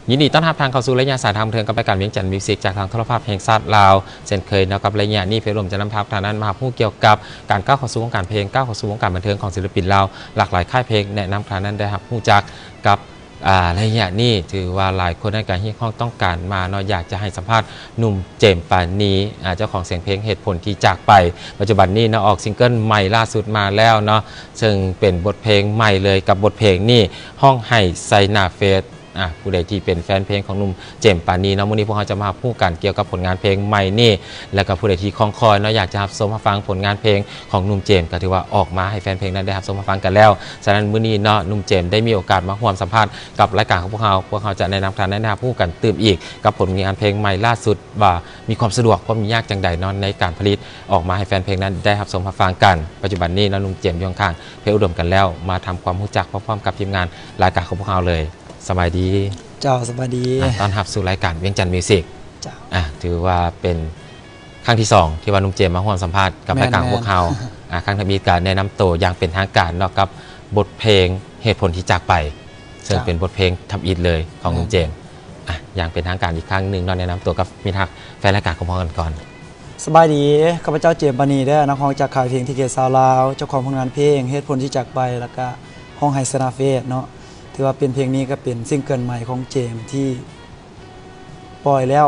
ຍິນດີຕ້ອນຮັບທ່ານເຂົ້າສູ່ໄລຍະສາຍທາງບັນເທີງກັບລາຍການວຽງຈັນມິວສິກ ຈາກທາງໂທລະພາບແຫ່ງຊາດລາວເຊັ່ນເຄີຍເນາະ. ກັບໄລຍະນີ້ ເພື່ອນຮ່ວມຈະນຳພາທຸກທ່ານນັ້ນມາຮັບຮູ້ກ່ຽວກັບການກ້າວເຂົ້າສູ່ວົງການເພງ, ກ້າວເຂົ້າສູ່ວົງການບັນເທີງຂອງສິນລະປິນລາວ ຫຼາກຫຼາຍຄ້າຍເພງ, ແນະນຳທ່ານນັ້ນໄດ້ຮັບຮູ້ຈັກກັບ ອ່າ ໄລຍະນີ້ ຖືວ່າຫຼາຍຄົນນັ້ນກໍຮຽກຮ້ອງຕ້ອງການມາເນາະ, ຢາກຈະໃຫ້ສຳພາດໜຸ່ມ ເຈມ ປານີ ອ່າ ເຈົ້າຂອງສຽງເພງເຫດຜົນທີ່ຈາກໄປ. ປັດຈຸບັນນີ້ເນາະ ອອກຊິງເກີນໃໝ່ລ່າສຸດມາແລ້ວເນາະ, ເຊິ່ງເປັນບົດເພງໃໝ່ເລີຍກັບບົດເພງນີ້ ຮ້ອງໄຫ້ໄຊນາເຟສ. ອ່າ ຜູ້ໃດທີ່ເປັນແຟນເພງຂອງໜຸ່ມ ເຈມ ປານີ ເນາະ, ມື້ນີ້ພວກເຮົາຈະມາຮູ້ກັນກ່ຽວກັບຜົນງານເພງໃໝ່ນີ້ ແລ້ວກໍຜູ້ໃດທີ່ຄອງຄອຍເນາະ ຢາກຈະຮັບຊົມຮັບຟັງຜົນງານເພງຂອງໜຸ່ມ ເຈມ ກໍຖືວ່າອອກມາໃຫ້ແຟນເພງນັ້ນໄດ້ຮັບຊົມຮັບຟັງກັນແລ້ວ. ສະນັ້ນ ມື້ນີ້ເນາະ ໜຸ່ມ ເຈມ ໄດ້ມີໂອກາດມາຮ່ວມສຳພາດກັບລາຍການຂອງພວກເຮົາ, ພວກເຮົາຈະແນະນຳທ່ານໄດ້ຮັບຮູ້ກັນຕື່ມອີກກັບຜົນງານເພງໃໝ່ລ່າສຸດ ວ່າມີຄວາມສະດວກ, ຄວາມຫຍຸ້ງຍາກຈັ່ງໃດເນາະ ໃນການຜະລິດອອກມາໃຫ້ແຟນເພງນັ້ນໄດ້ຮັບຊົມຮັບຟັງກັນ. ປັດຈຸບັນນີ້ເນາະ ໜຸ່ມ ເຈມ ຢູ່ຂ້າງໆ ເພງອຸດົມກັນແລ້ວ, ມາທຳຄວາມຮູ້ຈັກພ້ອມໆກັບທີມງານລາຍການຂອງພວກເຮົາເລີຍ. ສະບາຍດີ. ເຈົ້າ ສະບາຍດີ. ອ່າ ຕ້ອນຮັບສູ່ລາຍການວຽງຈັນມິວສິກ. ເຈົ້າ. ອ່າ ຖືວ່າເປັນຄັ້ງທີສອງທີ່ວ່າໜຸ່ມ ເຈມ ມາຮ່ວມສຳພາດກັບ ແມ່ນ ລາຍການຂອງພວກເຮົາ. ແມ່ນ. ອ່າ ຄັ້ງທຳອິດກໍແນະນຳໂຕຢ່າງເປັນທາງການເນາະ ກັບບົດເພງເຫດຜົນທີ່ຈາກໄປ ເຊິ່ງ ເຈົ້າ ເປັນບົດເພງທຳອິດເລີຍຂອງໜຸ່ມ ແມ່ນ ເຈມ. ອ່າ ຢ່າງເປັນທາງການອີກຄັ້ງໜຶ່ງເນາະ ແນະນຳໂຕກັບມິດຮັກແຟນລາຍການຂອງພວກເຮົາກັນກ່ອນ. ສະບາຍດີ, ຂ້າພະເຈົ້າ ເຈມ ປານີ ເດີ, ນັກຮ້ອງຈາກຄ້າຍເພງ ທີເຄ ຊາວລາວ, ເຈົ້າຂອງຜົນງານເພງເຫດຜົນທີ່ຈາກໄປ ແລ້ວກະຮ້ອງໄຫ້ຊະນາເຟດເນາະ. ຖືວ່າເປັນເພງນີ້ກໍເປັນຊິງເກີນໃໝ່ຂອງເຈມທີ່ປ່ອຍແລ້ວ,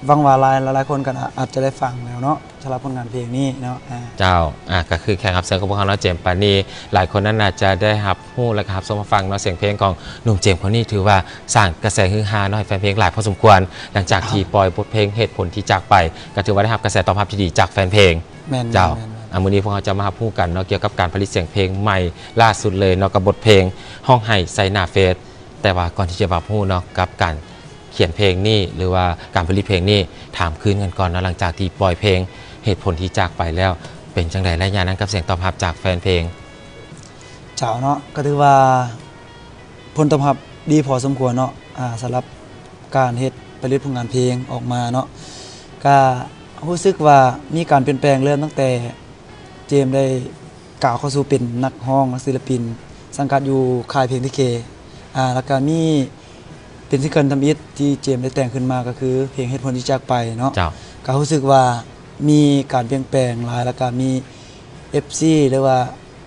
ຫວັງວ່າຫຼາຍ ຫຼາຍໆຄົນກໍອາດ ອາດຈະໄດ້ຟັງແລ້ວເນາະ ສຳລັບຜົນງານເພງນີ້ເນາະ. ອ່າ ເຈົ້າ. ອ່າ ກໍຄືແຂກຮັບເຊີນຂອງພວກເຮົາເນາະ ເຈມ ປານີ, ຫຼາຍຄົນນັ້ນອາດຈະໄດ້ຮັບຮູ້ ແລະ ກໍຮັບຊົມຮັບຟັງເນາະ ສຽງເພງຂອງໜຸ່ມ ເຈມ ຄົນນີ້ ຖືວ່າສ້າງກະແສຮືຮາເນາະ ໃຫ້ແຟນເພງຫຼາຍພໍສົມຄວນ ຫຼັງຈາກທີ່ ເຈົ້າ ປ່ອຍບົດເພງເຫດຜົນທີ່ຈາກໄປ ກໍຖືວ່າໄດ້ຮັບກະແສຕອບຮັບທີ່ດີຈາກແຟນເພງ. ແມ່ນ. ເຈົ້າ. ແມ່ນ. ອ່າ ມື້ນີ້ພວກເຮົາຈະມາຮັບຮູ້ກັນເນາະ ກ່ຽວກັບການຜະລິດສຽງເພງໃໝ່ລ່າສຸດເລີຍເນາະ ກັບບົດເພງຮ້ອງໄຫ້ໄຊນາເຟສ. ແຕ່ວ່າກ່ອນທີ່ຈະມາຮູ້ເນາະ ກັບການຂຽນເພງນີ້ ຫຼືວ່າການຜະລິດເພງນີ້ ຖາມຄືນກັນກ່ອນເນາະ ຫຼັງຈາກທີ່ປ່ອຍເພງເຫດຜົນທີ່ຈາກໄປແລ້ວ ເປັນຈັ່ງໃດໄລຍະນັ້ນກັບສຽງຕອບຮັບຈາກແຟນເພງ? ເຈົ້າເນາະ ກໍຖືວ່າຜົນຕອບຮັບດີພໍສົມຄວນເນາະ ອ່າ ສຳລັບການເຮັດຜະລິດຜົນງານເພງອອກມາເນາະ. ກໍຮູ້ສຶກວ່າມີການປ່ຽນແປງເລີ່ມຕັ້ງແຕ່ ເຈມໄດ້ກ້າວເຂົ້າສູ່ເປັນນັກຮ້ອງ ນັກສິນລະປິນ ສັງກັດຢູ່ຄ້າຍເພງ ທີເຄ ອ່າ ແລ້ວກະມີເປັນຊິງເກີນທຳອິດທີ່ເຈມໄດ້ແຕ່ງຂຶ້ນມາ ກໍຄືເພງເຫດຜົນທີ່ຈາກໄປເນາະ. ເຈົ້າ. ກໍຮູ້ສຶກວ່າມີການປ່ຽນແປງຫຼາຍ ແລ້ວກະມີເອັຟຊີ ຫຼືວ່າ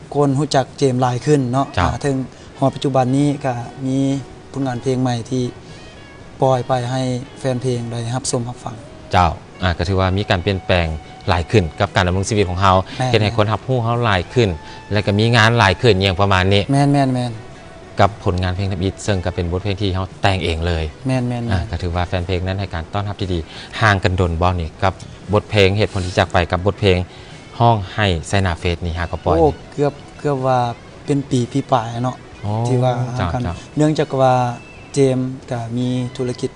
ຄົນຮູ້ຈັກເຈມຫຼາຍຂຶ້ນເນາະ. ເຈົ້າ. ອ່າ ເຖິງຮອດປັດຈຸບັນນີ້ກະມີຜົນງານເພງໃໝ່ທີ່ປ່ອຍໄປໃຫ້ແຟນເພງໄດ້ຮັບຊົມຮັບຟັງ. ເຈົ້າ. ອ່າ ກໍຖືວ່າມີການປ່ຽນແປງຫຼາຍຂຶ້ນກັບການດຳລົງຊີວິດຂອງເຮົາ. ແມ່ນ. ເຮັດໃຫ້ຄົນຮັບຮູ້ເຮົາຫຼາຍຂຶ້ນ ແລ້ວກໍມີງານຫຼາຍຂຶ້ນ ຫຍັງປະມານນີ້. ແມ່ນໆໆ. ກັບຜົນງານເພງທຳອິດ ເຊິ່ງກໍເປັນບົດເພງທີ່ເຮົາແຕ່ງເອງເລີຍ. ແມ່ນໆໆ. ອ່າ ກໍຖືວ່າແຟນເພງນັ້ນໃຫ້ການຕ້ອນຮັບທີ່ດີ. ຫ່າງກັນດົນບໍ່ນີ້ ກັບບົດເພງເຫດຜົນທີ່ຈາກໄປ ກັບບົດເພງຮ້ອງໄຫ້ໄຊນາເຟສນີ້ ຫາກໍປ່ອຍ? ໂອ້ ເກືອບ ເກືອບວ່າເປັນປີ ປີປາຍເນາະ. ອໍ ທີ່ວ່າ ເຈົ້າ ເຈົ້າ. ເນື່ອງຈາກວ່າເຈມກໍມີທຸລະກິດ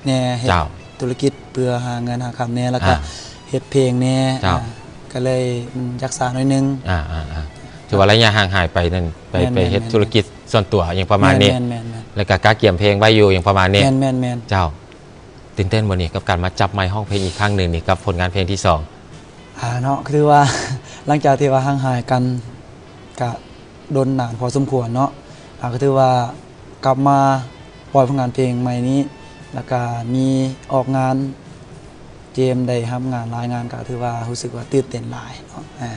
ແດ່ ເຮັດ ເຈົ້າ ທຸລະກິດເພື່ອຫາເງິນຫາຄຳແດ່ ແລ້ວກໍ ອ່າ ເຮັດເພງແດ່. ເຈົ້າ. ອ່າ ກໍເລີຍມັນຢາກຊ້າໜ້ອຍໜຶ່ງ. ອ່າໆໆ ຖືວ່າໄລຍະຫ່າງຫາຍໄປນັ້ນ ໄປ ແມ່ນໆໆ ໄປເຮັດທຸລະກິດສ່ວນຕົວຫຍັງປະມານນີ້. ແມ່ນໆໆໆ. ແລ້ວກໍກະກຽມເພງໄວ້ຢູ່ຫຍັງປະມານນີ້. ແມ່ນໆໆ. ເຈົ້າ. ຕື່ນເຕັ້ນບໍ່ນີ້ ກັບການມາຈັບໄມຮ້ອງເພງອີກຄັ້ງໜຶ່ງນີ້ ກັບຜົນງານເພງທີສອງ? ອ່າ ເນາະ ຄືວ່າ ຫຼັງຈາກທີ່ວ່າຫ່າງຫາຍກັນກະດົນນານພໍສົມຄວນເນາະ ອ່າ ກໍຖືວ່າກັບມາປ່ອຍຜົນງານເພງໃໝ່ນີ້ ແລ້ວກະມີອອກງານ ເຈມໄດ້ຮັບງານຫຼາຍງານ ກໍຖືວ່າຮູ້ສຶກວ່າຕື່ນເຕັ້ນຫຼາຍເນາະ. ອ່າ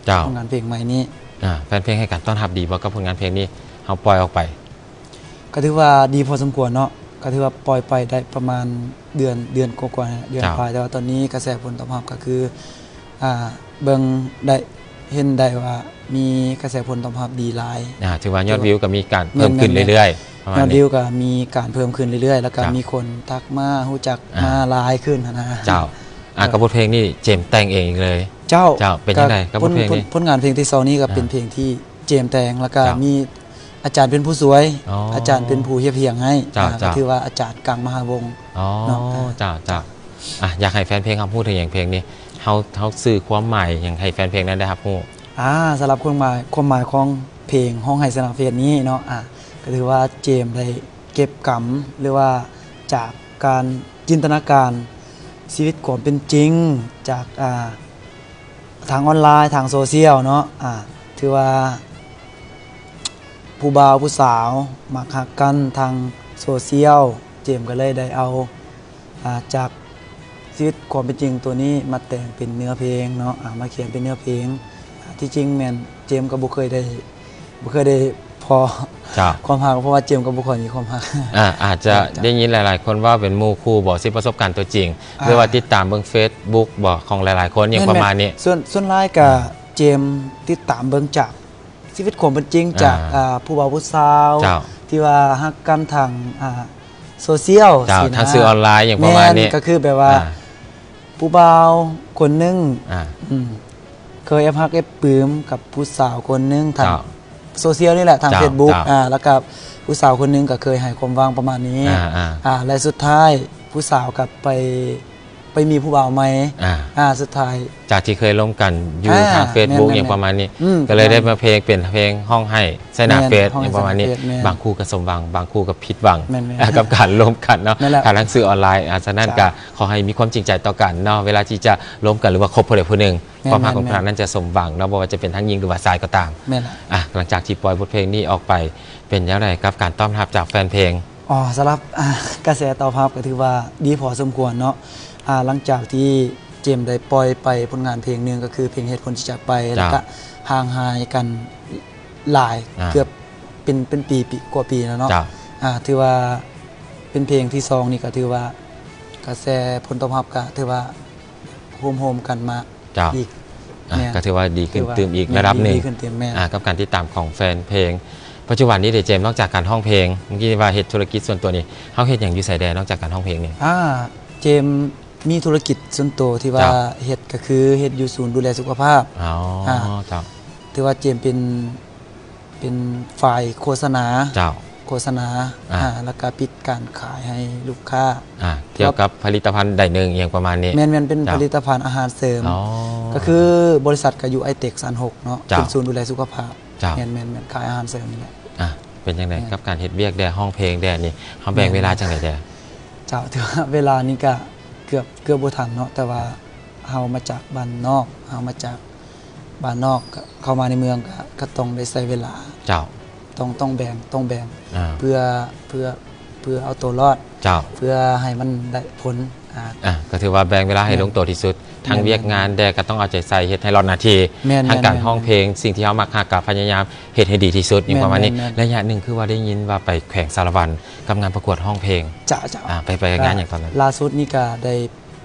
ເຈົ້າ. ຜົນງານເພງໃໝ່ນີ້ ອ່າ ແຟນເພງໃຫ້ການຕ້ອນຮັບດີບໍ່ກັບຜົນງານເພງນີ້ ເຮົາປ່ອຍອອກໄປ? ກໍຖືວ່າດີພໍສົມຄວນເນາະ ກໍຖືວ່າປ່ອຍໄປໄດ້ປະມານເດືອນ ເດືອນກວ່າໆ ເດືອນ ເຈົ້າ ປາຍ ແຕ່ວ່າຕອນນີ້ກະແສຜົນຕອບຮັບກໍຄື ອ່າ ເບິ່ງໄດ້ ເຫັນໄດ້ວ່າມີກະແສຜົນຕອບຮັບດີຫຼາຍ. ອ່າ ຖືວ່າຍອດວິວກໍມີການເພີ່ມຂຶ້ນເລື້ອຍໆ ປະມານນີ້. ຍອດວິວກໍມີການເພີ່ມຂຶ້ນເລື້ອຍໆ ແລ້ວກໍ ເຈົ້າ ມີຄົນທັກມາຮູ້ຈັກ ອ່າ ມາຫຼາຍຂຶ້ນຫັ້ນນະ. ເຈົ້າ. ອ່າ ກັບບົດເພງນີ້ເຈມແຕ່ງເອງອີກເລີຍ? ເຈົ້າ. ເຈົ້າ. ເປັນຈັ່ງໃດກັບບົດເພງນີ້? ຜົນ ຜົນງານເພງທີສອງນີ້ກໍເປັນ ອ່າ ເພງທີ່ ເຈມແຕ່ງ ແລ້ວກໍ ເຈົ້າ ມີອາຈານເປັນຜູ້ຊ່ວຍ. ອໍ ອາຈານເປັນຜູ້ຮຽບຮຽງໃຫ້. ເຈົ້າ ອ່າ ເຈົ້າ. ກໍຖືວ່າອາຈານ ກັງ ມະຫາວົງ. ອໍ ເນາະ. ອ່າ ເຈົ້າ ເຈົ້າ. ອ່າ ຢາກໃຫ້ແຟນເພງຮັບຮູ້ເຖິງຫຍັງເພງນີ້? ເຮົາ ເຮົາສື່ຄວາມໝາຍຫຍັງໃຫ້ແຟນເພງນັ້ນໄດ້ຮັບຮູ້? ອ່າ ສຳລັບຄວາມໝາຍ ຄວາມໝາຍຂອງເພງຮ້ອງໄຫ້ຊະນະເຟດນີ້ເນາະ ອ່າ ກໍຖືວ່າເຈມໄດ້ເກັບກຳ ຫຼືວ່າຈາກການຈິນຕະນາການຊີວິດຄວາມເປັນຈິງ ຈາກ ອ່າ ທາງອອນລາຍ ທາງໂຊຊຽວເນາະ ອ່າ ຖືວ່າ ຜູ້ບ່າວຜູ້ສາວມັກຮັກກັນ ທາງ ໂຊຊຽວ ເຈມກໍເລີຍໄດ້ເອົາ ອ່າ ຈາກຊີວິດຄວາມເປັນຈິງໂຕນີ້ມາແຕ່ງເປັນເນື້ອເພງເນາະ ອ່າ ມາຂຽນເປັນເນື້ອເພງ. ອ່າ ທີ່ຈິງແມ່ນເຈມກໍບໍ່ເຄີຍໄດ້ ບໍ່ເຄີຍໄດ້ພໍ້ ເຈົ້າ ຄວາມຮັກ ເພາະວ່າເຈມກໍບໍ່ຄ່ອຍມີຄວາມຮັກ. ອ່າ ອາດຈະ ເຈົ້າ ໄດ້ຍິນຫຼາຍໆຄົນເວົ້າເປັນໝູ່ຄູ່ບໍ ຊິປະສົບການຕົວຈິງ ອ່າ ຫຼືວ່າຕິດຕາມເບິ່ງເຟສບຸກບໍ ຂອງຫຼາຍໆຄົນ ຫຍັງປະມານນີ້. ສ່ວນ ສ່ວນຫຼາຍກໍ ອ່າ ເຈມຕິດຕາມເບິ່ງຈາກຊີວິດຄວາມເປັນຈິງ ອ່າ ຈາກ ອ່າ ຜູ້ບ່າວຜູ້ສາວ ເຈົ້າ ທີ່ວ່າຮັກກັນທາງ ອ່າ ໂຊຊຽວ ເຈົ້າ ຊີ້ນະ ທາງສື່ອອນລາຍ ຫຍັງປະມານນີ້. ແມ່ນ ກໍຄືແບບວ່າ ອ່າ ຜູ້ບ່າວຄົນໜຶ່ງ ອ່າ ອືມ ເຄີຍແອບຮັກແອບປຶມກັບຜູ້ສາວຄົນໜຶ່ງທາງ ເຈົ້າ ໂຊຊຽວນີ້ແຫຼະ ທາງ ເຈົ້າ ເຟສບຸກ ເຈົ້າ ອ່າ ແລ້ວກໍຜູ້ສາວຄົນໜຶ່ງກໍເຄີຍໃຫ້ຄວາມຫວັງປະມານນີ້ ອ່າໆ ອ່າ ແລະ ສຸດທ້າຍຜູ້ສາວກໍໄປ ໄປມີຜູ້ບ່າວໃໝ່ ອ່າ ອ່າ ສຸດທ້າຍ ຈາກທີ່ເຄີຍລົມກັນຢູ່ ອ່າ ທາງເຟສບຸກ ແມ່ນໆໆ ຫຍັງປະມານນີ້ ອືມ ກໍເລີຍໄດ້ມາເພງ ເປັນເພງຮ້ອງໄຫ້ໃສ່ໜ້າເຟສ ແມ່ນ ຫຍັງປະມານນີ້. ແມ່ນ ບາງຄູ່ກໍສົມຫວັງ ບາງຄູ່ກໍຜິດຫວັງ ແມ່ນໆ ກັບການລົມກັນເນາະ ແມ່ນແລ້ວ ຜ່ານທາງສື່ອອນລາຍ. ອ່າ ສະນັ້ນ ເຈົ້າ ກໍຂໍໃຫ້ມີຄວາມຈິງໃຈຕໍ່ກັນເນາະ ເວລາທີ່ຈະລົມກັນ ຫຼືວ່າຄົບຜູ້ໃດຜູ້ໜຶ່ງ ແມ່ນໆໆ ຄວາມຮັກຂອງທ່ານນັ້ນຈະສົມຫວັງເນາະ ບໍ່ວ່າຈະເປັນທັງຍິງ ຫຼືວ່າຊາຍກໍຕາມ. ແມ່ນລະ. ອ່າ ຫຼັງຈາກທີ່ປ່ອຍບົດເພງນີ້ອອກໄປ ເປັນຈັ່ງໃດກັບການຕອບຮັບຈາກແຟນເພງ? ອໍ ສຳລັບ ອ່າ ກະແສຕອບຮັບກໍຖືວ່າດີພໍສົມຄວນເນາະ. ອ່າ ຫຼັງຈາກທີ່ເຈມໄດ້ປ່ອຍໄປຜົນງານເພງໜຶ່ງ ກໍຄືເພງເຫດຜົນທີ່ຈາກໄປ ເຈົ້າ ແລ້ວກະຫ່າງຫາຍກັນຫຼາຍ ອ່າ ເກືອບເປັນ ເປັນປີ ປີກວ່າປີແລ້ວເນາະ. ເຈົ້າ ອ່າ ຖືວ່າເປັນເພງທີສອງນີ້ ກໍຖືວ່າກະແສຜົນຕອບຮັບກະຖືວ່າໂຮມໆກັນມາ ເຈົ້າ ອີກ. ອ່າ ແມ່ນ ກໍຖືວ່າດີຂຶ້ນຕື່ມອີກ ຖືວ່າ ແມ່ນ ລະດັບໜຶ່ງ ດີຂຶ້ນຕື່ມ ແມ່ນ ອ່າ ກັບການຕິດຕາມຂອງແຟນເພງ. ປັດຈຸບັນນີ້ເດ ເຈມ ນອກຈາກການຮ້ອງເພງ ເມື່ອກີ້ວ່າເຮັດທຸລະກິດສ່ວນຕົວນີ້ ເຮົາເຮັດຫຍັງຢູ່ໃສແດ່ ນອກຈາກການຮ້ອງເພງນີ້? ອ່າ ເຈມມີທຸລະກິດສ່ວນໂຕທີ່ວ່າ ເຈົ້າ ເຮັດກໍຄືເຮັດຢູ່ສູນດູແລສຸຂະພາບ. ອໍ ອ່າ ເຈົ້າ ຖືວ່າເຈມເປັນ ເປັນຝ່າຍໂຄສະນາ ເຈົ້າ ໂຄສະນາ ອ່າ ອ່າ ແລ້ວກໍປິດການຂາຍໃຫ້ລູກຄ້າ ອ່າ ກ່ຽວກັບຜະລິດຕະພັນໃດໜຶ່ງ ອີ່ຫຍັງປະມານນີ້. ແມ່ນໆ ເປັນ ເຈົ້າ ຜະລິດຕະພັນອາຫານເສີມ. ອໍ ກໍຄືບໍລິສັດກໍຢູ່ໄອເຕັກຊັ້ນຫົກເນາະ ເຈົ້າ ເປັນສູນດູແລສຸຂະພາບ. ເຈົ້າ ແມ່ນໆໆ ຂາຍອາຫານເສີມນີ້ແຫຼະ. ອ່າ ເປັນຈັ່ງໃດ ແມ່ນ ກັບການເຮັດວຽກແດ່ ຮ້ອງເພງແດ່ນີ້ ເຮົາແບ່ງ ແມ່ນ ເວລາຈັ່ງໃດແດ່? ເຈົ້າ ຖືວ່າເວລານີ້ກໍເກືອບ ເກືອບບໍ່ທັນເນາະ ແຕ່ວ່າເຮົາມາຈາກບ້ານນອກ ເຮົາມາຈາກ ບ້ານນອກ ເຂົ້າມາໃນເມືອງ ກໍ ກໍຕ້ອງໄດ້ໃຊ້ເວລາ. ເຈົ້າ ຕ້ອງ ຕ້ອງແບ່ງ ຕ້ອງແບ່ງ ອ່າ ເພື່ອ ເພື່ອ ເພື່ອເອົາໂຕລອດ. ເຈົ້າ ເພື່ອໃຫ້ມັນໄດ້ຜົນ. ອ່າ ອ່າ ກໍຖືວ່າແບ່ງເວລາໃຫ້ ແມ່ນ ລົງໂຕທີ່ສຸດ ທັງ ແມ່ນໆໆ ວຽກງານແດ່ກໍຕ້ອງເອົາໃຈໃສ່ເຮັດໃຫ້ລອດໜ້າທີ່. ແມ່ນໆໆ ທັງການຮ້ອງເພງ ສິ່ງທີ່ເຮົາມັກຮັກກໍພະຍາຍາມເຮັດໃຫ້ດີທີ່ສຸດ ຫຍັງປະມານນີ້. ແມ່ນໆໆ ໄລຍະໜຶ່ງຄືວ່າໄດ້ຍິນວ່າໄປແຂວງສາລະວັນກັບງານປະກວດຮ້ອງເພງ. ເຈົ້າ ເຈົ້າ ອ່າ ໄປ ໄປງານຫຍັງຕອນນັ້ນ? ລ່າສຸດນີ້ກໍໄດ້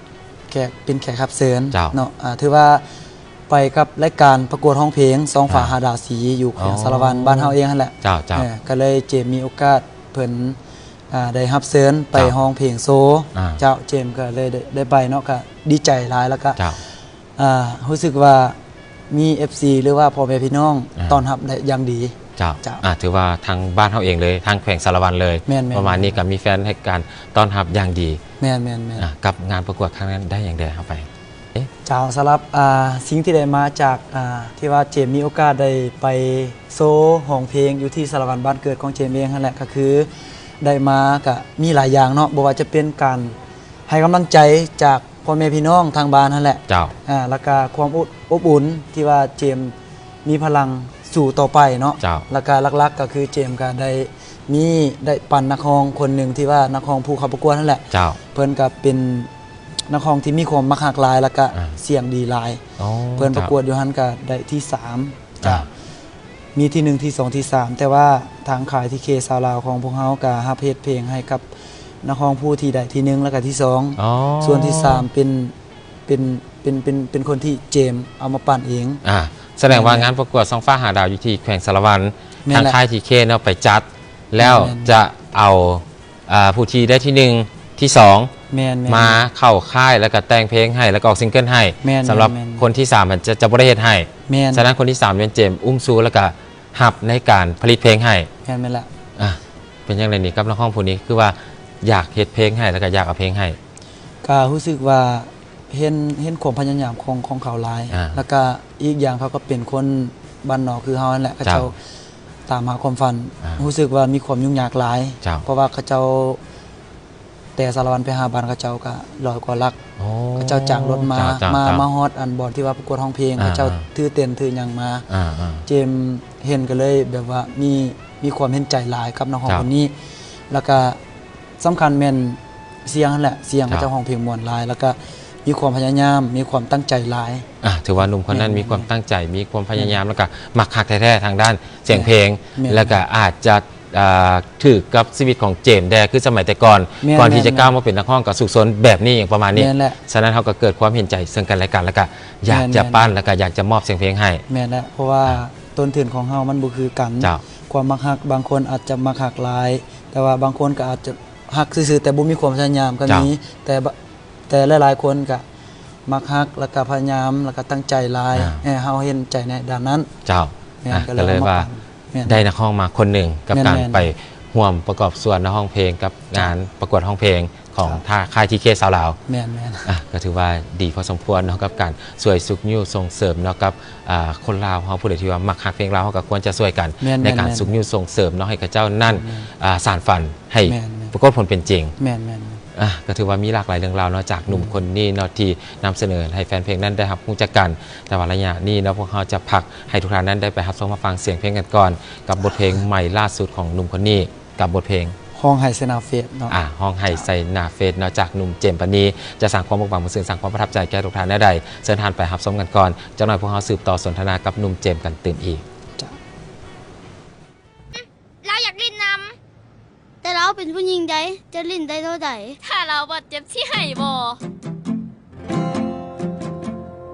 ແຂກ ເປັນແຂກຮັບເຊີນ ເຈົ້າ ເນາະ ອ່າ ຖືວ່າໄປກັບລາຍການປະກວດຮ້ອງເພງ ສອງຟ້າ ອ່າ ຫ້າດາວ ສີ່ ຢູ່ແຂວງ ອໍ ສາລະວັນ ບ້ານເຮົາເອງຫັ້ນແຫຼະ. ເຈົ້າ ເຈົ້າ ເອີ ກໍເລີຍເຈມມີໂອກາດ ເພິ່ນ ອ່າ ໄດ້ຮັບເຊີນໄປ ເຈົ້າ ຮ້ອງເພງໂຊ. ອ່າ ເຈົ້າ ເຈມກໍເລີຍໄດ້ ໄດ້ໄປເນາະ ກໍດີໃຈຫຼາຍ ແລ້ວກໍ ເຈົ້າ ອ່າ ຮູ້ສຶກວ່າມີເອັຟຊີ ຫຼືວ່າພໍ່ແມ່ພີ່ນ້ອງ ອ່າ ຕ້ອນຮັບໄດ້ຢ່າງດີ. ເຈົ້າ ເຈົ້າ ອ່າ ຖືວ່າທາງບ້ານເຮົາເອງເລີຍ ທາງແຂວງສາລະວັນເລີຍ ແມ່ນໆໆ ປະມານນີ້ ກໍມີແຟນໃຫ້ການຕ້ອນຮັບຢ່າງດີ. ແມ່ນໆໆ ອ່າ ກັບງານປະກວດຄັ້ງນັ້ນໄດ້ຫຍັງແດ່ ເຮົາໄປ? ເຈົ້າ ສຳລັບ ອ່າ ສິ່ງທີ່ໄດ້ມາຈາກ ອ່າ ທີ່ວ່າເຈມມີໂອກາດໄດ້ໄປໂຊຮ້ອງເພງຢູ່ທີ່ສາລະວັນບ້ານເກີດຂອງເຈມເອງຫັ້ນແຫຼະ ກໍຄືໄດ້ມາກະມີຫຼາຍຢ່າງເນາະ ບໍ່ວ່າຈະເປັນການໃຫ້ກຳລັງໃຈຈາກ ພໍ່ແມ່ພີ່ນ້ອງທາງບ້ານຫັ້ນແຫຼະ. ເຈົ້າ ອ່າ ແລ້ວກະຄວາມອົບ ອົບອຸ່ນທີ່ວ່າເຈມມີພະລັງສູ້ຕໍ່ໄປເນາະ. ເຈົ້າ ແລ້ວກະຫຼັກໆກໍຄືເຈມກະໄດ້ມີ ໄດ້ປັນນັກຮ້ອງຄົນໜຶ່ງທີ່ວ່ານັກຮ້ອງຜູ້ເຂົ້າປະກວດຫັ້ນແຫຼະ. ເຈົ້າ ເພິ່ນກະເປັນນັກຮ້ອງທີ່ມີຄວາມມັກຮັກຫຼາຍ ແລ້ວກະ ອ່າ ສຽງດີຫຼາຍ. ອໍ ເພິ່ນປະກວດ ເຈົ້າ ຢູ່ຫັ້ນກະໄດ້ທີສາມ. ອ່າ ຈະມີທີໜຶ່ງ ທີສອງ ທີສາມ ແຕ່ວ່າທາງຄ້າຍທີເຄຊາວລາວຂອງພວກເຮົາກະຮັບເຮັດເພງໃຫ້ກັບນັກຮ້ອງຜູ້ທີ່ໄດ້ທີໜຶ່ງ ແລ້ວກະທີສອງ. ອໍ ສ່ວນທີສາມເປັນ ເປັນ ເປັນ ເປັນ ເປັນຄົນທີ່ເຈມເອົາມາປັ້ນເອງ. ອ່າ ສະແດງວ່າ ແມ່ນໆ ງານປະກວດສ່ອງຟ້າຫ້າດາວຢູ່ທີ່ແຂວງສາລະວັນ ແມ່ນແຫຼະ ທາງຄ້າຍທີເຄເນາະໄປຈັດ ແລ້ວ ແມ່ນໆ ຈະເອົາ ອ່າ ຜູ້ທີ່ໄດ້ທີໜຶ່ງ ທີສອງ ແມ່ນໆ ມາເຂົ້າຄ້າຍ ແລ້ວກະແຕ່ງເພງໃຫ້ ແລ້ວກະອອກຊິງເກີນໃຫ້. ແມ່ນໆ ສຳລັບ ແມ່ນໆ ຄົນທີສາມມັນຈະ ຈະບໍ່ໄດ້ເຮັດໃຫ້. ແມ່ນ ສະນັ້ນຄົນທີສາມແມ່ນເຈມອຸ້ມຊູ ແລ້ວກະຮັບໃນການຜະລິດເພງໃຫ້. ແມ່ນ ແມ່ນລະ. ອ່າ ເປັນຈັ່ງໃດນີ້ກັບນັກຮ້ອງຜູ້ນີ້ ຄືວ່າຢາກເຮັດເພງໃຫ້ ແລ້ວກະຢາກເອົາເພງໃຫ້? ກະຮູ້ສຶກວ່າເຫັນ ເຫັນຄວາມພະຍາຍາມຂອງ ຂອງເຂົາຫຼາຍ ອ່າ ແລ້ວກະອີກຢ່າງເຂົາກໍເປັນຄົນບ້ານນອກຄືເຮົາຫັ້ນແຫຼະ ເຂົາເຈົ້າ ເຈົ້າ ຕາມຫາຄວາມຝັນ. ອ່າ ຮູ້ສຶກວ່າມີຄວາມຫຍຸ້ງຍາກຫຼາຍ ເຈົ້າ ເພາະວ່າເຂົາເຈົ້າ ແຕ່ສາລະວັນໄປຫາບ້ານເຂົາເຈົ້າກະຮ້ອຍກວ່າຫຼັກ. ໂອ້ ເຂົາເຈົ້າຈ້າງລົດມາ ເຈົ້າ ເຈົ້າ ມາ ເຈົ້າ ມາຮອດອັນບ່ອນທີ່ວ່າປະກວດຮ້ອງເພງ ອ່າ ເຂົາເຈົ້າ ອ່າ ຖືເຕັນຖືຫຍັງມາ. ອ່າ ອ່າ ເຈມເຫັນກໍເລີຍແບບວ່າມີ ມີຄວາມເຫັນໃຈຫຼາຍກັບນັກຮ້ອງ ເຈົ້າ ຄົນນີ້. ແລ້ວກະສຳຄັນແມ່ນສຽງຫັ້ນແຫຼະ ສຽງ ເຈົ້າ ເຂົາເຈົ້າຮ້ອງເພງມ່ວນຫຼາຍ ແລ້ວກະມີຄວາມພະຍາຍາມ ມີຄວາມຕັ້ງໃຈຫຼາຍ. ອ່າ ຖືວ່າໜຸ່ມຄົນນັ້ນ ແມ່ນໆໆ ມີຄວາມຕັ້ງໃຈ ມີຄວາມພະຍາຍາມ ແມ່ນໆ ແລ້ວກະມັກຮັກແທ້ໆທາງດ້ານສຽງເພງ ແມ່ນໆ ແລ້ວກະອາດຈະ ອ່າ ຖືກກັບຊີວິດຂອງເຈມແດ່ ຄືສະໄໝແຕ່ກ່ອນ ແມ່ນໆ ກ່ອນທີ່ຈະ ແມ່ນໆ ກ້າວມາເປັນນັກຮ້ອງ ກໍສຸກຊົນແບບນີ້ຫຍັງປະມານນີ້. ແມ່ນແຫຼະ. ສະນັ້ນເຮົາກໍເກີດຄວາມເຫັນໃຈເຊິ່ງກັນແລະກັນ ແລ້ວກະຢາກຈະ ແມ່ນໆ ປັ້ນ ແລ້ວກະຢາກຈະມອບສຽງເພງໃຫ້ ແມ່ນແຫຼະ ເພາະວ່າ ອ່າ ຕົ້ນທຶນຂອງເຮົາມັນບໍ່ຄືກັນ. ເຈົ້າ. ຄວາມມັກຮັກ ບາງຄົນອາດຈະມັກຮັກຫຼາຍ ແຕ່ວ່າບາງຄົນກໍອາດຈະຮັກຊື່ໆ ແຕ່ບໍ່ມີຄວາມພະຍາຍາມກໍມີ. ເຈົ້າ. ແຕ່ບະ ແຕ່ຫຼາຍໆຄົນກໍມັກຮັກ ແລ້ວກໍພະຍາຍາມ ແລ້ວກໍຕັ້ງໃຈຫຼາຍ. ອ່າ. ໃຫ້ເຮົາເຫັນໃຈໃນດ້ານນັ້ນ. ເຈົ້າ. ແມ່ນ. ອ່າ ກໍເລີຍວ່າ ແມ່ນ ໄດ້ນັກຮ້ອງມາຄົນໜຶ່ງກັບ ແມ່ນໆ ການໄປຮ່ວມປະກອບສ່ວນຮ້ອງເພງກັບ ເຈົ້າ ງານປະກວດຮ້ອງເພງຂອງ ເຈົ້າ ທ່າ ຄ້າຍ ທີເຄ ຊາວລາວ. ແມ່ນໆ. ອ່າ ກໍຖືວ່າດີພໍສົມຄວນເນາະ ກັບການຊ່ວຍຊຸກຍູ້ສົ່ງເສີມເນາະ ກັບ ອ່າ ຄົນລາວເຮົາ ຜູ້ໃດທີ່ວ່າມັກຮັກເພງລາວ ເຮົາກໍຄວນຈະຊ່ວຍກັນ ແມ່ນໆ ໃນການ ແມ່ນໆ ຊຸກຍູ້ສົ່ງເສີມເນາະ ໃຫ້ເຂົາເຈົ້ານັ້ນ ແມ່ນໆ ອ່າ ສານຝັນໃຫ້ ແມ່ນໆ ປະກົດຜົນເປັນຈິງ. ແມ່ນໆ. ອ່າ ກໍຖືວ່າມີຫຼາກຫຼາຍເລື່ອງລາວເນາະ ຈາກໜຸ່ມ ແມ່ນ ຄົນນີ້ເນາະ ທີ່ນຳສະເໜີໃຫ້ແຟນເພງນັ້ນໄດ້ຮັບຮູ້ຈັກກັນ. ແຕ່ວ່າໄລຍະນີ້ເນາະ ພວກເຮົາຈະພັກໃຫ້ທຸກທ່ານນັ້ນໄດ້ໄປຮັບຊົມຮັບຟັງສຽງເພງກັນກ່ອນ ກັບບົດເພງໃໝ່ລ່າສຸດຂອງໜຸ່ມຄົນນີ້ ກັບບົດເພງ ຮ້ອງໄຫ້ໃສ່ໜ້າເຟສເນາະ. ອ່າ ຮ້ອງໄຫ້ໃສ່ໜ້າເຟສເນາະ ຈາກໜຸ່ມເຈມປານີ ຈະສ້າງຄວາມບົກບາງບຸນຊື່ນ ສ້າງຄວາມປະທັບໃຈແກ່ທຸກທ່ານແນວໃດ. ເຊີນທ່ານໄປຮັບຊົມກັນກ່ອນ ຈັກໜ້ອຍພວກເຮົາສືບຕໍ່ສົນທະນາກັບໜຸ່ມເຈມກັນຕື່ມອີກ. ລາວຢາກຫຼິ້ນນຳ ແຕ່ລາວເປັນຜູ້ຍິງໃດ໋ ຈະຫຼິ້ນໄດ້ເທົ່າໃດ? ຖ້າລາວບາດເຈັບຊິໃຫ້ບໍ່?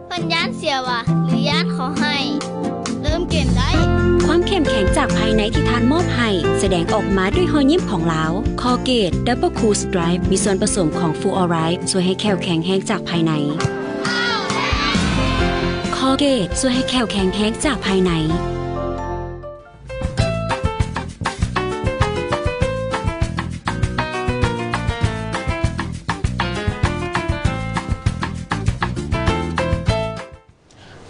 ເພິ່ນຢ້ານເສຍຫວາ ຫຼື ຢ້ານເຂົາໃຫ້? ເລີ່ມເກມໄດ້. ຄວາມເຂັ້ມແຂງຈາກພາຍໃນທີ່ທ່ານມອບໃຫ້ ສະແດງອອກມາດ້ວຍຮອຍຍິ້ມຂອງລາວ. Colgate Double Cool Stripe ມີສ່ວນປະສົມຂອງ Fluoride ຊ່ວຍໃຫ້ແຂ້ວແຂງແຮງຈາກພາຍໃນ. Colgate ຊ່ວຍໃຫ້ແຂ້ວແຂງແຮງຈາກພາຍໃນ.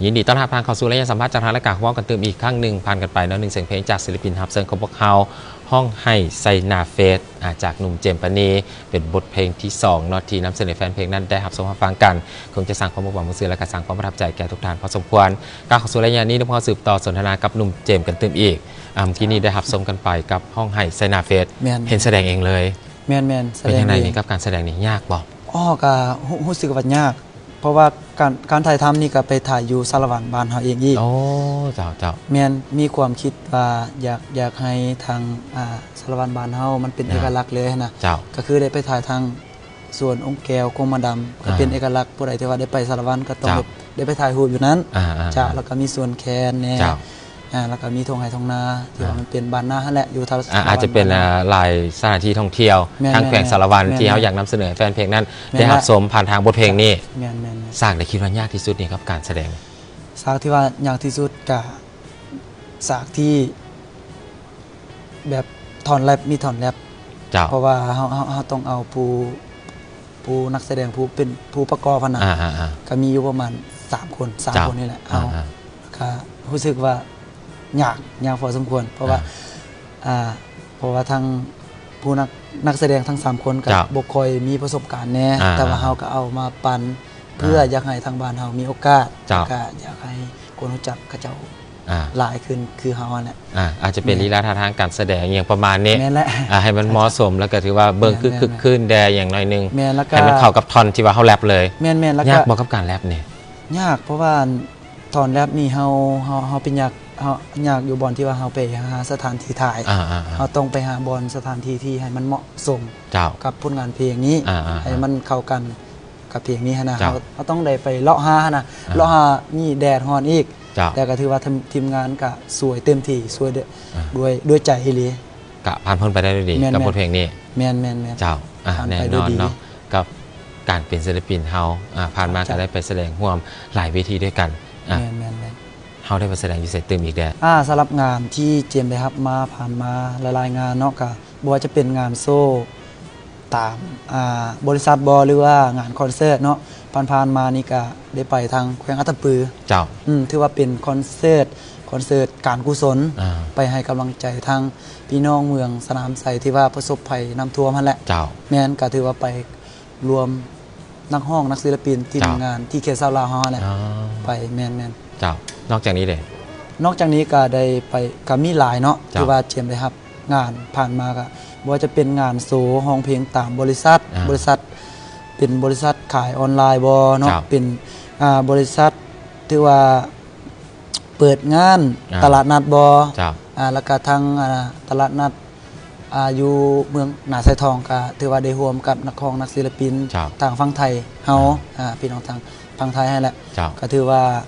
ຍິນດີຕ້ອນຮັບທ່ານເຂົ້າສູ່ໄລຍະສຳພາດຈາກທາງລາຍການ ເວົ້າກັນຕື່ມອີກຄັ້ງໜຶ່ງ. ຜ່ານກັນໄປເນາະ ໜຶ່ງສຽງເພງຈາກສິລະປິນຮັບເຊີນຂອງພວກເຮົາ ຮ້ອງໄຫ້ໃສ່ໜ້າເຟສ ອາ ຈາກໜຸ່ມເຈມປານີ ເປັນບົດເພງທີສອງເນາະ ທີ່ນຳສະເໜີແຟນເພງນັ້ນໄດ້ຮັບຊົມຮັບຟັງກັນ. ຄົງຈະສ້າງຄວາມບົກບາງບຸນຊື່ນ ແລະ ກໍສ້າງຄວາມປະທັບໃຈແກ່ທຸກທ່ານພໍສົມຄວນ. ກ້າວເຂົ້າສູ່ໄລຍະນີ້ ພວກເຮົາສືບຕໍ່ສົນທະນາກັບໜຸ່ມເຈມກັນຕື່ມອີກ. ອ່າ ເມື່ອກີ້ນີ້ໄດ້ຮັບຊົມກັນໄປກັບຮ້ອງໄຫ້ໃສ່ໜ້າເຟສ. ແມ່ນໆ. ເຫັນສະແດງເອງເລີຍ. ແມ່ນໆ. ເປັນຈັ່ງໃດນີ້ ກັບການສະແດງນີ້ຍາກບໍ່? ອໍ ກໍຮູ້ ຮູ້ສຶກວ່າຍາກ ເພາະວ່າການ ການຖ່າຍທຳນີ້ກໍໄປຖ່າຍຢູ່ສາລະວັນບ້ານເຮົາເອງອີກ. ໂອ້ ເຈົ້າໆ. ແມ່ນ ມີຄວາມຄິດວ່າຢາກ ຢາກໃຫ້ທາງ ອ່າ ສາລະວັນບ້ານເຮົາມັນເປັນ ອ່າ ເອກະລັກເລີຍຫັ້ນນະ. ເຈົ້າ. ກໍຄືໄດ້ໄປຖ່າຍທາງ ສວນອົງແກ້ວ ກົງມະດຳ ກໍ ອ່າ ເປັນເອກະລັກ ຜູ້ໃດທີ່ວ່າໄດ້ໄປສາລະວັນກໍຕ້ອງ ເຈົ້າ ໄດ້ ໄດ້ໄປຖ່າຍຮູບຢູ່ນັ້ນ. ອ່າໆໆ. ເຈົ້າ ແລ້ວກໍມີສວນແຄນແດ່. ເຈົ້າ. ອ່າ ແລ້ວກໍມີທົ່ງໄຮ່ທົ່ງນາ ທີ່ວ່າ ອ່າ ມັນເປັນບ້ານນາຫັ້ນແຫຼະ ຢູ່ແຖວ ອ່າ ສາລະວັນ ອາດຈະເປັນ ບ້ານນາ. ອ່າ ຫຼາຍສະຖານທີ່ທ່ອງທ່ຽວ ແມ່ນໆໆ. ທາງແຂວງສາລະວັນ ແມ່ນໆ. ທີ່ເຮົາຢາກນຳສະເໜີແຟນເພງນັ້ນ ແມ່ນໆ. ໄດ້ຮັບຊົມຜ່ານທາງບົດເພງນີ້. ແມ່ນໆໆ. ສາກໃດຄິດວ່າຍາກທີ່ສຸດນີ້ກັບການສະແດງ? ສາກທີ່ວ່າຍາກທີ່ສຸດກະ ສາກທີ່ແບບທ່ອນແຣັບ ມີທ່ອນແຣັບ. ເຈົ້າ. ເພາະວ່າເຮົາ ເຮົາ ເຮົາຕ້ອງເອົາຜູ້ ຜູ້ນັກສະແດງ ຜູ້ເປັນຜູ້ປະກອບຫັ້ນນະ ອ່າໆໆ ກໍມີຢູ່ປະມານສາມຄົນ ສາມ ເຈົ້າ ຄົນນີ້ແຫຼະ. ອ່າໆ ເຮົາກໍຮູ້ສຶກວ່າຍາກ ຍາກພໍສົມຄວນ ເພາະວ່າ ອ່າ ອ່າ ເພາະວ່າທາງຜູ້ນັກ ນັກສະແດງທັງສາມຄົນກໍ ເຈົ້າ ບໍ່ຄ່ອຍມີປະສົບການແດ່ ອ່າໆ ແຕ່ວ່າເຮົາກໍເອົາມາປັ່ນ ອ່າ ເພື່ອຢາກໃຫ້ທາງບ້ານເຮົາມີໂອກາດ ເຈົ້າ ແລ້ວກໍຢາກໃຫ້ຄົນຮູ້ຈັກເຂົາເຈົ້າ ອ່າ ຫຼາຍຂຶ້ນຄືເຮົາຫັ້ນແຫຼະ. ອ່າ ອາດຈະເປັນ ແມ່ນ ລີລາທ່າທາງການສະແດງ ອີ່ຫຍັງປະມານນີ້ ແມ່ນແຫຼະ ອ່າ ໃຫ້ມັນເໝາະສົມ ແລ້ວກໍຖືວ່າເບິ່ງ ແມ່ນໆໆ ຄຶກໆ ຂຶ້ນແດ່ຢ່າງໜ້ອຍໜຶ່ງ ແມ່ນ ແລ້ວກໍໃຫ້ມັນເຂົ້າກັບທ່ອນທີ່ວ່າເຮົາແຣັບເລີຍ. ແມ່ນໆ ແລ້ວກໍ ຍາກບໍ່ກັບການແຣັບນີ້? ຍາກ ເພາະວ່າທ່ອນແຣັບນີ້ເຮົາ ເຮົາ ເຮົາໄປຍາກ ເຮົາຍາກຢູ່ບ່ອນທີ່ວ່າເຮົາໄປຫາສະຖານທີ່ຖ່າຍ ອ່າໆໆ ເຮົາຕ້ອງໄປຫາບ່ອນສະຖານທີ່ທີ່ໃຫ້ມັນເໝາະສົມ ເຈົ້າ ກັບຜົນງານເພງນີ້ ອ່າໆໆ ໃຫ້ມັນເຂົ້າກັນ ກັບເພງນີ້ຫັ້ນນະ ເຈົ້າ ເຮົາ ເຮົາຕ້ອງໄດ້ໄປເລາະຫາຫັ້ນນະ ອ່າ ເລາະຫານີ້ແດດຮ້ອນອີກ ເຈົ້າ ແຕ່ກໍຖືວ່າທີມ ທີມງານກໍຊ່ວຍເຕັມທີ່ ຊ່ວຍດ້ວຍ ອ່າ ດ້ວຍ ດ້ວຍໃຈອີ່ຫຼີ ກະຜ່ານພົ້ນໄປໄດ້ດ້ວຍດີ ແມ່ນໆ ກັບບົດເພງນີ້ ແມ່ນໆໆ ເຈົ້າ ອ່າ ຜ່ານໄປດ້ວຍດີ ແນ່ນອນເນາະ ກັບການເປັນສິລະປິນເຮົາ ອ່າ ຜ່ານມາ ເຈົ້າ ກໍໄດ້ໄປສະແດງຮ່ວມຫຼາຍເວທີດ້ວຍກັນ ອ່າ ແມ່ນໆໆ ເຮົາໄດ້ໄປສະແດງຢູ່ໃສຕື່ມອີກແດ່? ອ່າ ສຳລັບງານທີ່ເຈມໄດ້ຮັບມາ ຜ່ານມາຫຼາຍໆງານເນາະ ກະ ບໍ່ວ່າຈະເປັນງານໂຊຕາມ ອ່າ ບໍລິສັດບໍ ຫຼືວ່າງານຄອນເສີດເນາະ ຜ່ານໆມານີ້ກະໄດ້ໄປທາງແຂວງອັດຕະປື ເຈົ້າ ອືມ ຖືວ່າເປັນຄອນເສີດ ຄອນເສີດການກຸສົນ ອ່າ ໄປໃຫ້ກຳລັງໃຈທາງພີ່ນ້ອງເມືອງສະໜາມໄຊທີ່ວ່າປະສົບໄພນ້ຳຖ້ວມຫັ້ນແຫຼະ ເຈົ້າ ແມ່ນ ກະຖືວ່າໄປ ລວມນັກຮ້ອງນັກສິລະປິນທີ່ ເຈົ້າ ທຳງານທີ່ເຂດຊາວລາວເຮົາຫັ້ນແຫຼະ ອໍ ໄປ ແມ່ນໆ ເຈົ້າ ນອກຈາກນີ້ເດ? ນອກຈາກນີ້ກະໄດ້ໄປ ກະມີຫຼາຍເນາະ ເຈົ້າ ທີ່ວ່າເຈມໄດ້ຮັບງານ ຜ່ານມາກະ ບໍ່ວ່າຈະເປັນງານໂຊຮ້ອງເພງຕາມບໍລິສັດ ອ່າ ບໍລິສັດ ເປັນບໍລິສັດຂາຍອອນລາຍບໍ່ເນາະ ເຈົ້າ ເປັນ ອ່າ ບໍລິສັດ ຖືວ່າເປີດງານ ອ່າ ຕະຫຼາດນັດບໍ່ ເຈົ້າ ອ່າ ແລ້ວກະທັງ ອ່າ ຕະຫຼາດນັດ ອ່າ ຢູ່ເມືອງນາຊາຍທອງ ກະຖືວ່າໄດ້ຮ່ວມກັບນັກຮ້ອງນັກສິລະປິນ ເຈົ້າ ທາງຝັ່ງໄທເຮົາ ອ່າ ອ່າ ພີ່ນ້ອງທາງຝັ່ງໄທຫັ້ນແຫຼະ ເຈົ້າ ກະຖືວ່າ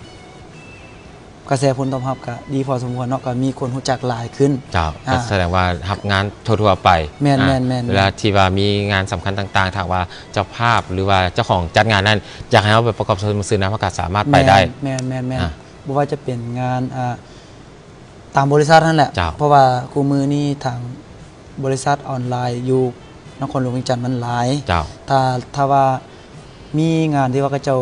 ກະແສຜົນຕອບຮັບກະດີພໍສົມຄວນເນາະ ກະມີຄົນຮູ້ຈັກຫຼາຍຂຶ້ນ ເຈົ້າ ອ່າ ກະສະແດງວ່າຮັບງານທົ່ວໆໄປ ແມ່ນໆໆໆ ອ່າ ເວລາທີ່ວ່າມີງານສຳຄັນຕ່າງໆ ຖ້າຫາກວ່າເຈົ້າພາບ ຫຼືວ່າເຈົ້າຂອງຈັດງານນັ້ນ ຢາກໃຫ້ເຮົາໄປປະກອບສ່ວນເປັນສ່ວນໜຶ່ງ ເຮົາກະສາມາດໄປໄດ້ ແມ່ນໆໆໆ ອ່າ ບໍ່ວ່າຈະເປັນງານ ອ່າ ຕາມບໍລິສັດຫັ້ນແຫຼະ ເຈົ້າ ເພາະວ່າຄູ່ມື້ນີ້ທາງບໍລິສັດອອນລາຍຢູ່ນະຄອນຫຼວງວຽງຈັນມັນຫຼາຍ ເຈົ້າ ຖ້າ ຖ້າວ່າມີງານທີ່ວ່າເຂົາເຈົ້າ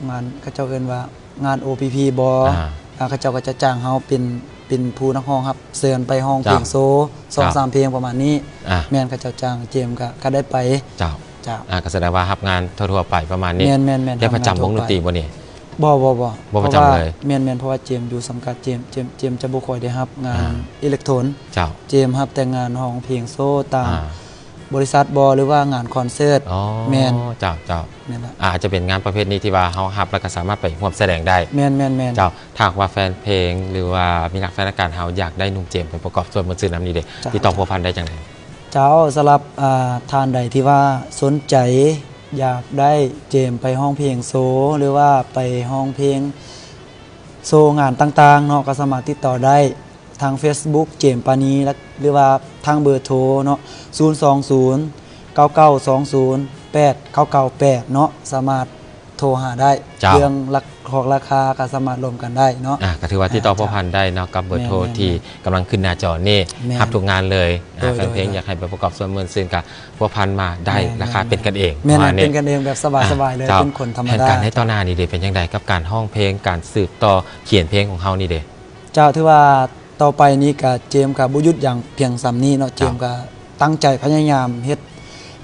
ງານເຂົາເຈົ້າເອີ້ນວ່າງານ ໂອ ພີ ພີ ບໍ່ ອ່າ ອ່າ ເຂົາເຈົ້າກໍຈະຈ້າງເຮົາເປັນ ເປັນຜູ້ນັກຮ້ອງຮັບເຊີນໄປຮ້ອງເພງ ເຈົ້າ ໂຊສອງ ເຈົ້າ ສາມເພງປະມານນີ້ ອ່າ ແມ່ນ ເຂົາເຈົ້າຈ້າງ ເຈມກະ ກະໄດ້ໄປ ເຈົ້າ ເຈົ້າ ອ່າ ກະສະແດງວ່າຮັບງານທົ່ວໆໄປປະມານນີ້ ແມ່ນໆໆ ໄດ້ປະຈຳວົງດົນຕີບໍ່ນີ້? ບໍ່ ບໍ່ ບໍ່ ບໍ່ປະຈຳເລີຍ ແມ່ນໆ ເພາະວ່າເຈມຢູ່ສັງກັດ ເຈມ ເຈມ ເຈມຈະບໍ່ຄ່ອຍໄດ້ຮັບງານ ອ່າ ອີເລັກໂທນ ເຈົ້າ ເຈມຮັບແຕ່ງານຮ້ອງເພງໂຊຕາມ ອ່າ ບໍລິສັດບໍ່ ຫຼືວ່າງານຄອນເສີດ ອໍ ແມ່ນ ເຈົ້າ ເຈົ້າ ແມ່ນລະ ອາດຈະເປັນງານປະເພດນີ້ທີ່ວ່າເຮົາຮັບ ແລ້ວກໍສາມາດໄປຮ່ວມສະແດງໄດ້ ແມ່ນໆໆ ເຈົ້າ ຖ້າຫາກວ່າແຟນເພງ ຫຼືວ່າມິດຮັກແຟນລາຍການເຮົາຢາກໄດ້ໜຸ່ມເຈມໄປປະກອບສ່ວນມ່ວນຊື່ນນຳນີ້ເດ ເຈົ້າ ຕິດຕໍ່ພົວພັນໄດ້ຈັ່ງໃດ? ເຈົ້າ ສຳລັບ ອ່າ ທ່ານໃດທີ່ວ່າສົນໃຈຢາກໄດ້ເຈມໄປຮ້ອງເພງໂຊ ຫຼືວ່າໄປຮ້ອງເພງໂຊງານຕ່າງໆເນາະ ກໍສາມາດຕິດຕໍ່ໄດ້ທາງເຟສບຸກ ເຈມ ປານີ ຫຼືວ່າທາງເບີໂທເນາະ ສູນສອງສູນ ເກົ້າເກົ້າສອງສູນ ແປດເກົ້າເກົ້າແປດ ເນາະ ສາມາດ ໂທຫາໄດ້ ເຈົ້າ ເລື່ອງລາຄອກລາຄາກໍສາມາດລົມກັນໄດ້ເນາະ ອ່າ ກໍຖືວ່າຕິດຕໍ່ ອ່າ ພົວພັນໄດ້ເນາະ ກັບເບີໂທ ແມ່ນໆໆ ທີ່ກຳລັງຂຶ້ນໜ້າຈໍນີ້ ແມ່ນ ຮັບທຸກງານເລີຍ ອ່າ ແມ່ນ ແຟນເພງ ໂດຍ ຢາກໃຫ້ໄປປະກອບສ່ວນມ່ວນຊື່ນ ກໍພົວພັນມາໄດ້ ແມ່ນໆໆ ລາຄາເປັນກັນເອງ ແມ່ນ ປະມານນີ້ ເປັນກັນເອງແບບສະບາຍໆ ອ່າ ເລີຍ ເຈົ້າ ເປັນຄົນທຳມະດາ ແຜນການໃນຕໍ່ໜ້ານີ້ເດ ເປັນຈັ່ງໃດກັບການຮ້ອງເພງ ການສືບຕໍ່ຂຽນເພງຂອງເຮົານີ້ເດ? ເຈົ້າ ຖືວ່າຕໍ່ໄປນີ້ກະ ເຈມກະບໍ່ຢຸດຢັ້ງພຽງສ່ຳນີ້ເນາະ ເຈົ້າ ເຈມກະຕັ້ງໃຈພະຍາຍາມເຮັດ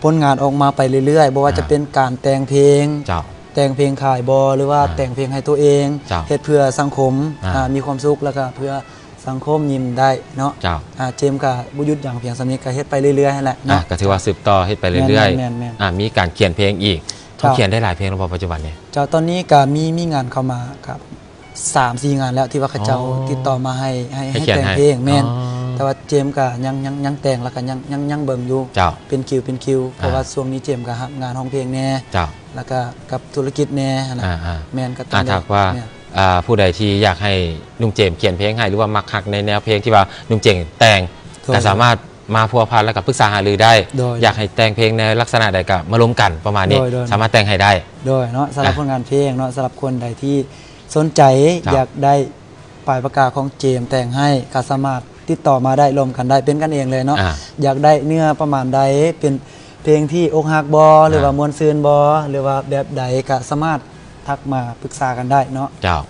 ຜົນງານອອກມາໄປເລື້ອຍໆ ບໍ່ວ່າ ອ່າ ຈະເປັນການແຕ່ງເພງ ເຈົ້າ ແຕ່ງເພງຂາຍບໍ່ ຫຼືວ່າ ອ່າ ແຕ່ງເພງໃຫ້ຕົວເອງ ເຈົ້າ ເຮັດເພື່ອສັງຄົມ ອ່າ ອ່າ ມີຄວາມສຸກ ແລ້ວກະເພື່ອສັງຄົມຍິ້ມໄດ້ເນາະ ເຈົ້າ ອ່າ ເຈມກະບໍ່ຢຸດຢັ້ງພຽງສ່ຳນີ້ ກະເຮັດໄປເລື້ອຍໆຫັ້ນແຫຼະເນາະ ອ່າ ກະຖືວ່າສືບຕໍ່ເຮັດໄປເລື້ອຍໆ ແມ່ນໆໆ ອ່າ ມີການຂຽນເພງອີກ ເຈົ້າ ເຂົາຂຽນໄດ້ຫຼາຍເພງແລ້ວບໍ່ປັດຈຸບັນນີ້? ເຈົ້າ ຕອນນີ້ກະມີ ມີງານເຂົ້າມາກັບ ສາມສີ່ງານແລ້ວທີ່ວ່າເຂົາເຈົ້າ ອໍ ຕິດຕໍ່ມາໃຫ້ ໃຫ້ ໃຫ້ແຕ່ງເພງ ແມ່ນ ອໍ ແຕ່ວ່າເຈມກະຍັງ ຍັງ ຍັງແຕ່ງ ແລ້ວກະຍັງ ຍັງ ຍັງເບິ່ງຢູ່ ເຈົ້າ ເປັນຄິວ ເປັນຄິວ ອ່າ ເພາະວ່າຊ່ວງນີ້ເຈມກະຮັບງານຮ້ອງເພງແດ່ ເຈົ້າ ແລ້ວກະກັບທຸລະກິດແດ່ຫັ້ນນະ ອ່າໆ ແມ່ນ ກໍຕ້ອງ ອ່າ ຖ້າຫາກວ່າ ແມ່ນ ອ່າ ຜູ້ໃດທີ່ຢາກໃຫ້ໜຸ່ມເຈມຂຽນເພງໃຫ້ ຫຼືວ່າມັກຮັກໃນແນວເພງທີ່ວ່າໜຸ່ມເຈມແຕ່ງ ໂດຍ ກໍສາມາດມາພົວພັນ ແລ້ວກໍປຶກສາຫາລືໄດ້ ໂດຍ ຢາກໃຫ້ແຕ່ງເພງໃນລັກສະນະໃດກໍມາລົມກັນປະມານນີ້ ໂດຍໆ ສາມາດແຕ່ງໃຫ້ໄດ້ ໂດຍເນາະ ສຳລັບ ອ່າ ຜົນງານເພງເນາະ ສຳລັບຄົນໃດທີ່ ສົນໃຈ ເຈົ້າ ຢາກໄດ້ປ້າຍປາກກາຂອງເຈມແຕ່ງໃຫ້ ກໍສາມາດຕິດຕໍ່ມາໄດ້ ລົມກັນໄດ້ ເປັນກັນເອງເລີຍເນາະ ອ່າ ຢາກໄດ້ເນື້ອປະມານໃດ ເປັນເພງທີ່ອົກຫັກບໍ່ ຫຼືວ່າ ອ່າ ມ່ວນຊື່ນບໍ່ ຫຼືວ່າແບບໃດ ກໍສາມາດທັກມາປຶກສາກັນໄດ້ເນາະ ເຈົ້າ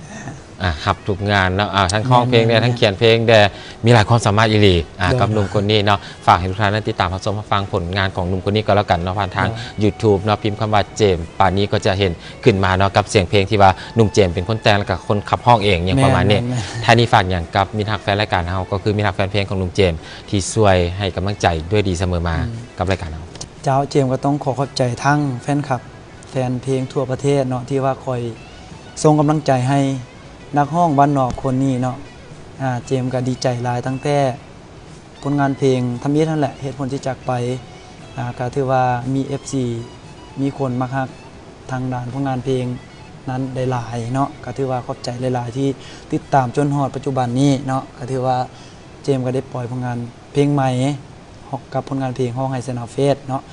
ອ່າ ອ່າ ຮັບທຸກງານເນາະ ອ່າ ທັງຮ້ອງເພງແດ່ ແມ່ນໆໆ ທັງຂຽນເພງແດ່ ມີຫຼາຍຄວາມສາມາດອີ່ຫຼີ ອ່າ ໂດຍ ກັບໜຸ່ມຄົນນີ້ເນາະ ຝາກໃຫ້ທຸກທ່ານໄດ້ຕິດຕາມຮັບຊົມຮັບຟັງຜົນງານຂອງໜຸ່ມຄົນນີ້ກໍແລ້ວກັນເນາະ ຜ່ານທາງ ໂດຍ ຢູທູບເນາະ ພິມຄຳວ່າ ເຈມ ປານີ ກໍຈະເຫັນ ຂຶ້ນມາເນາະ ກັບສຽງເພງທີ່ວ່າໜຸ່ມເຈມເປັນຄົນແຕ່ງ ແລ້ວກໍຄົນຂັບຮ້ອງເອງຫຍັງປະມານນີ້ ແມ່ນໆໆ ທ້າຍນີ້ຝາກຫຍັງກັບມິດຮັກແຟນລາຍການເຮົາ ກໍຄືມິດຮັກແຟນເພງຂອງໜຸ່ມເຈມ ທີ່ຊ່ວຍໃຫ້ກຳລັງໃຈດ້ວຍດີສະເໝີມາ ອືມ ກັບລາຍການເຮົາ? ເຈົ້າ ເຈມກໍຕ້ອງຂໍຂອບໃຈທັງແຟນຄລັບ ແຟນເພງທົ່ວປະເທດເນາະ ທີ່ວ່າຄອຍສົ່ງກຳລັງໃຈໃຫ້ນັກຮ້ອງບ້ານນອກຄົນນີ້ເນາະ ອ່າ ເຈມກໍດີໃຈຫຼາຍ ຕັ້ງແຕ່ ຜົນງານເພງທຳອິດຫັ້ນແຫຼະ ເຫດຜົນທີ່ຈາກໄປ ອ່າ ກະຖືວ່າມີເອັຟຊີ ມີຄົນມັກຮັກທາງດ້ານຜົນງານເພງນັ້ນໄດ້ຫຼາຍເນາະ ກະຖືວ່າຂອບໃຈຫຼາຍໆ ທີ່ຕິດຕາມຈົນຮອດປັດຈຸບັນນີ້ເນາະ ກະຖືວ່າເຈມກໍໄດ້ປ່ອຍຜົນງານເພງໃໝ່ ກັບຜົນງານເພງຮ້ອງໄຫ້ຊະນະເຟດເນາະ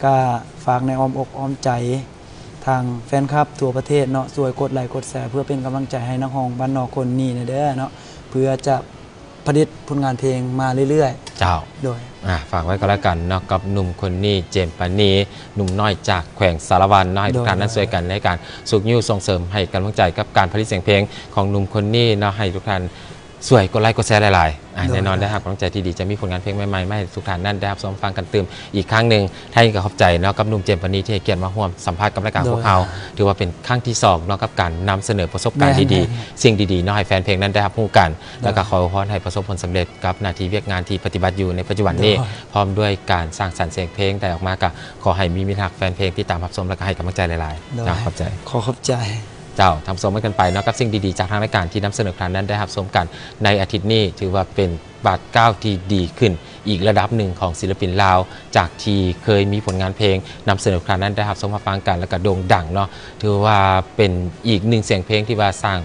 ກະຝາກໃນອ້ອມອົກອ້ອມໃຈ ທາງແຟນຄລັບທົ່ວປະເທດເນາະ ຊ່ວຍກົດໄລກົດແຊ ເພື່ອເປັນກຳລັງໃຈໃຫ້ນັກຮ້ອງບ້ານນອກຄົນນີ້ແດ່ເດີເນາະ ເພື່ອຈະ ຜະລິດຜົນງານເພງມາເລື້ອຍໆ ເຈົ້າ ໂດຍ ອ່າ ຝາກໄວ້ກໍແລ້ວກັນເນາະ ກັບໜຸ່ມຄົນນີ້ ເຈມ ປານີ ໜຸ່ມນ້ອຍຈາກແຂວງສາລະວັນເນາະ ໃຫ້ ໂດຍ ທຸກທ່ານນັ້ນ ໂດຍ ຊ່ວຍກັນໃນການຊຸກຍູ້ສົ່ງເສີມໃຫ້ກຳລັງໃຈກັບການຜະລິດສຽງເພງຂອງໜຸ່ມຄົນນີ້ເນາະ ໃຫ້ທຸກທ່ານ ຊ່ວຍກົດໄລ້ກົດແຊຫຼາຍໆ ອ່າ ໂດຍ ແນ່ນອນໄດ້ຮັບກຳລັງໃຈທີ່ດີ ຈະມີຜົນງານເພງໃໝ່ໆ ມາໃຫ້ທຸກທ່ານນັ້ນໄດ້ຮັບຊົມຟັງກັນຕື່ມອີກຄັ້ງໜຶ່ງ. ທ້າຍນີ້ກໍຂອບໃຈເນາະກັບໜຸ່ມເຈມ ປານີ ທີ່ໃຫ້ກຽດມາຮ່ວມສຳພາດກັບລາຍການຂອງພວກເຮົາ ຖືວ່າເປັນຄັ້ງທີສອງເນາະ ກັບການນຳສະເໜີປະສົບການດີໆ ສິ່ງດີໆເນາະ ໃຫ້ແຟນເພງນັ້ນໄດ້ຮັບຮູ້ກັນ ແລ້ວກໍຂໍອວຍພອນໃຫ້ປະສົບຜົນສຳເລັດກັບໜ້າທີ່ວຽກງານທີ່ປະຕິບັດຢູ່ໃນປັດຈຸບັນນີ້ ພ້ອມດ້ວຍການສ້າງສັນສຽງເພງໄດ້ອອກມາ ກໍຂໍໃຫ້ມີມິດຮັກແຟນເພງຕິດຕາມຮັບຊົມ ແລ້ວກໍໃຫ້ກຳລັງໃຈຫຼາຍໆ ເຈົ້າ ຂອບໃຈ. ເຈົ້າ ທ່ານຜູ້ຊົມ ກັນໄປເນາະ ກັບສິ່ງດີໆຈາກທາງລາຍການທີ່ນຳສະເໜີທ່ານນັ້ນໄດ້ຮັບຊົມກັນໃນອາທິດນີ້ ຖືວ່າເປັນບາດກ້າວທີ່ດີຂຶ້ນອີກລະດັບໜຶ່ງຂອງສິລະປິນລາວ ຈາກທີ່ເຄີຍມີຜົນງານເພງນຳສະເໜີທ່ານນັ້ນໄດ້ຮັບຊົມຮັບຟັງກັນ ແລ້ວກໍໂດ່ງດັງເນາະ ຖືວ່າເປັນອີກໜຶ່ງສຽງເພງທີ່ວ່າສ້າງ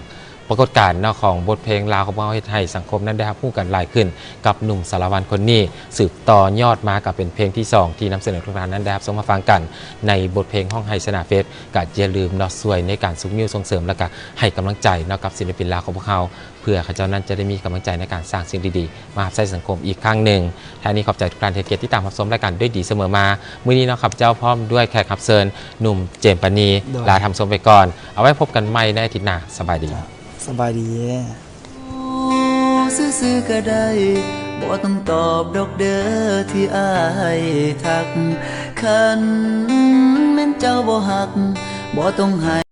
ປາກົດການເນາະ ຂອງບົດເພງລາວຂອງພວກເຮົາ ເຮັດໃຫ້ສັງຄົມນັ້ນໄດ້ຮັບຮູ້ກັນຫຼາຍຂຶ້ນ ກັບໜຸ່ມສາລະວັນຄົນນີ້ ສືບຕໍ່ຍອດມາກໍເປັນເພງທີສອງທີ່ນຳສະເໜີທຸກທ່ານນັ້ນໄດ້ຮັບຊົມຮັບຟັງກັນ ໃນບົດເພງຮ້ອງໄຫ້ຊະນະເຟສ ກໍຢ່າລືມເນາະ ຊ່ວຍໃນການຊຸກຍູ້ສົ່ງເສີມ ແລ້ວກໍໃຫ້ກຳລັງໃຈເນາະ ກັບສິລະປິນລາວຂອງພວກເຮົາ ເພື່ອເຂົາເຈົ້ານັ້ນຈະໄດ້ມີກຳລັງໃຈໃນການສ້າງສິ່ງດີໆ ມາຮັບໃຊ້ສັງຄົມອີກຄັ້ງໜຶ່ງ. ທ້າຍນີ້ຂອບໃຈທຸກທ່ານທີ່ໃຫ້ກຽດຕິດຕາມຮັບຊົມລາຍການດ້ວຍດີສະເໝີມາ. ມື້ນີ້ເນາະ ຂ້າພະເຈົ້າພ້ອມດ້ວຍແຂກຮັບເຊີນ ໜຸ່ມເຈມ ປານີ ລາທ່ານຜູ້ຊົມໄປກ່ອນ. ເອົາໄວ້ພົບກັນໃໝ່ໃນອາທິດໜ້າ. ສະບາຍດີ. ສະບາຍດີ. ຊື່ໆກໍໄດ້ ບໍ່ຕ້ອງຕອບດອກເດີທີ່ອ້າຍທັກ. ຄັນແມ່ນເຈົ້າບໍ່ຮັກ ບໍ່ຕ້ອງໃຫ້